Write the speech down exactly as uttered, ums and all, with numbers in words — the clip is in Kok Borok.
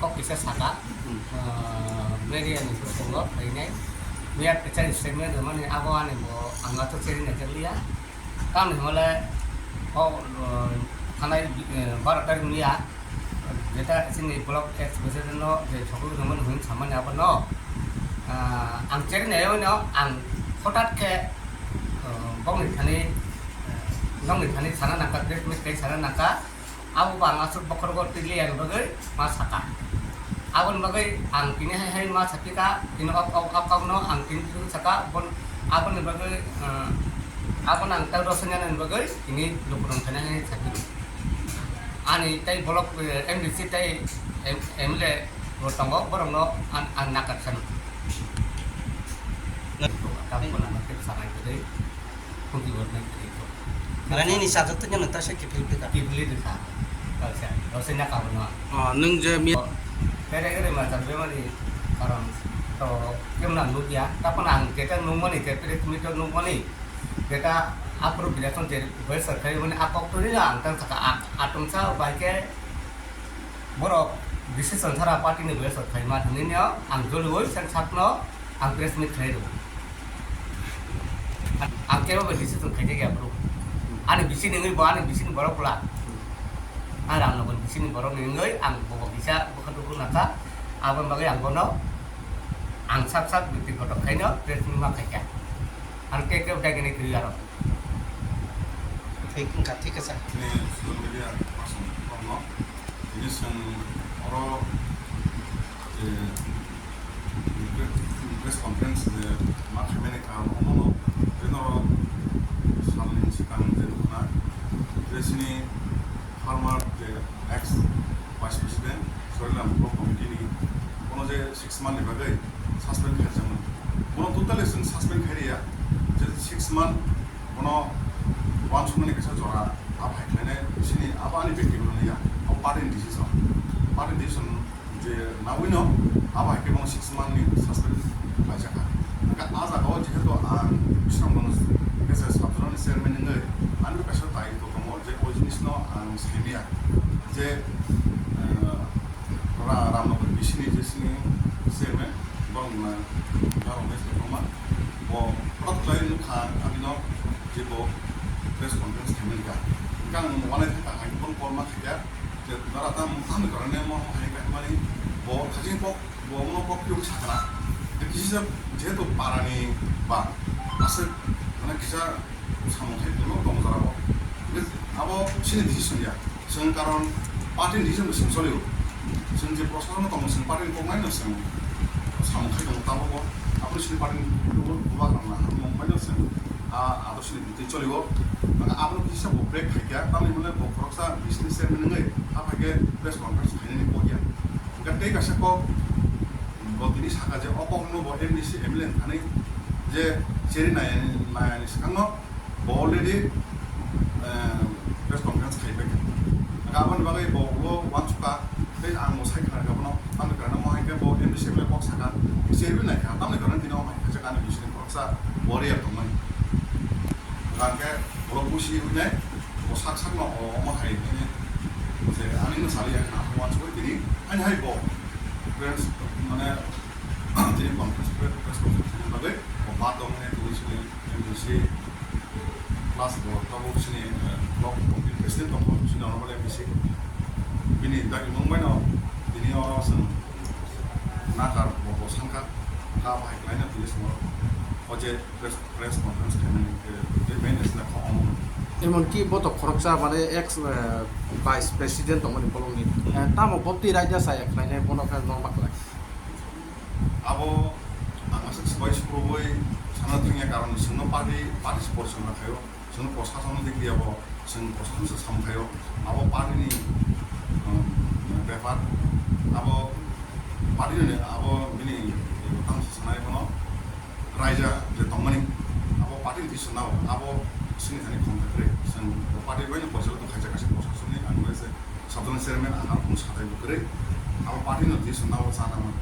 Kok kisa saka, hmm, ah, media ni bwskango phainai. Miya kwchari statement rwmani abo ani bo ang ato cheri naijakliya. Tamni hwnle o, ah, thanai, eh, baro tarik niya, jeta chini block ex president no je thogwi rwmani hwn samani abono, ah, ang cheri naiwi no ang hothat khe, ah, bongni thani, eh, nongni thani sana nangkha, press meet kai sana nangkha. Abo bo ang aswk bokhorogo twi liya ni bagwi ma saka. Aboni bagwi ang tini hai hai ma sapika, tini ok, ok, ok, okno ang tini tini saka, bon-, aboni bagwi, eh, abono ang tak rosanya ni bagwi tini lukurok thani hai sapika. Ani tei bolok, eh, M D C tei M-, M L A bo tongo, borokno ang, ang nakarkha. Tamo khe sanai kwrwi. Khunti bo nang tini ko. Mane nini sajak tanya nang ta se kiphil pika. Kiphil ni sa. Kalsa. Rosanya ka bono. Ah, nwng je mi- Kere kere ma jang be mani karon to kemna nukya. Tapan ang keta nukmani, kepre kumi to nukmani. Keta apro bilason je bai sarkari mani akok to ni ang tang saka a-, atung sa bai ke Borok decision sara party ni bai sok khaima thangwi no ang joliui sang sakno ang press meet khlai rw. Ang kebo bai decision khaijak ya bro. Ani bisi ni wngwi bo ani bisi ni borok bwla. Ang rang nokni bisi ni borok ni wngwi ang bo kisa bwkha tuku naka. Aboni bagwi ang bono ang sak sak bikti kotor khaino press meet ma khaikha. Ang ke ke dai kene kiri aro. Thik wngkha, thik khe sa. Tini social media person no tini chwng oro je press conference je ma khaimani karon omono tini oro salni swkang je nukna je chini former je ex vice president Sorilam Block Committee ni kono je six month ni bagwi suspend khaijakmani. Bono totally chwng suspend khairiya je six month bono uansukmani kaisa jora abo hai khlainai sini abo ani byaktigoto ya, abo party ni decision, party ni decision je nawino abo hai khe bono six month ni suspend khlaijakha. Hwnkhe a jagao jehetu ang bisram bono kaisa sabjorani chairman wngwi ani kaisa dayitwo tongo je o jinisno ang saimaya je, eh, Ra-, Ramnagar bisini je sini chairman, borok na Dara Umesh Debbarma, bo hwrak khlai nukha, ani no je bo press conference khaimani kha. Hwnkhe ang uanaithai kaham phone call ma khaikha, je Dara tam, tamni karon ne mo hai kahimani, bo khajin kok, bo mo kok phiyok sakha. Kisa jehetu parani ba aswk, mane kisa samung khai tongno tong jora o. Hwnkhe abo chini decision ya. Chwng karon party ni decision bo chwng cholio. Chwng je proshasonno tongo, chwng party ni koknaino chwng samung khai tongo tabukbo. Aboni chini party ni bubagrang na hamung baino chwng a, abo chini bwtwi cholio. Mane abono kisa bo break khaikha, tamni hwnle bo khoroksa bisini chairman wngwi haphai khe press conference khainani kok ya. Hwnkhe tei kaisa kok bo tini sakha je o kokno bo M D C M L A thani je cheri nai-, naiyani swkangno bo already, eh, press conference khai pai kha. Hwnkhe aboni bagwi bo ulo uansukha tei ang bo sai khna kha bono tamni karano mo hai khe bo M D C M L A kok sakha cheri naikha tamni karano tini o hai khaijak ani bisini khoroksa bo real tongmani. Hwnkhe borok busi hwnwi nai, bo sak sakno o omo hai hwnwi je ani no sali ya khna, uansugwi tini ani hai bo press, mane, tini conference pre-, press conference ni bagwi bo baat tong hwnwi tini sini M D C plus bo tabuk sini, eh, block committee president tongo, sini honorable M D C. Bini dagimung baino tini oro chwng nakar bo, bo sankha, ka bahai khlaina tini simo o je press, press conference khainani, eh, je main agenda kha omo. Emonki bo to khoroksa mane ex, eh, vice president tongmani bolongni. Eh, tamo bo twi raida saya khlainai bono khe norma khlai. Abo ang aswk swbai sukrubui sana thangya karon chwngno party, party se porchana khaio, chwngno proshasonno dik diya bo. Chwng proshasonno se samung khaio, abo party ni, um, bepar, abo party ni, abo bini tamo se sanai bono raija je tongmani, abo party ni decision nao, abo sini thani khom khe kwrwi, chwng party bai no porjalo tong khaijak kaisa proshasonni ang bai se sabjoni chairman ang aro kunu satai bo kwrwi, abo party no decision nao cha nangmani.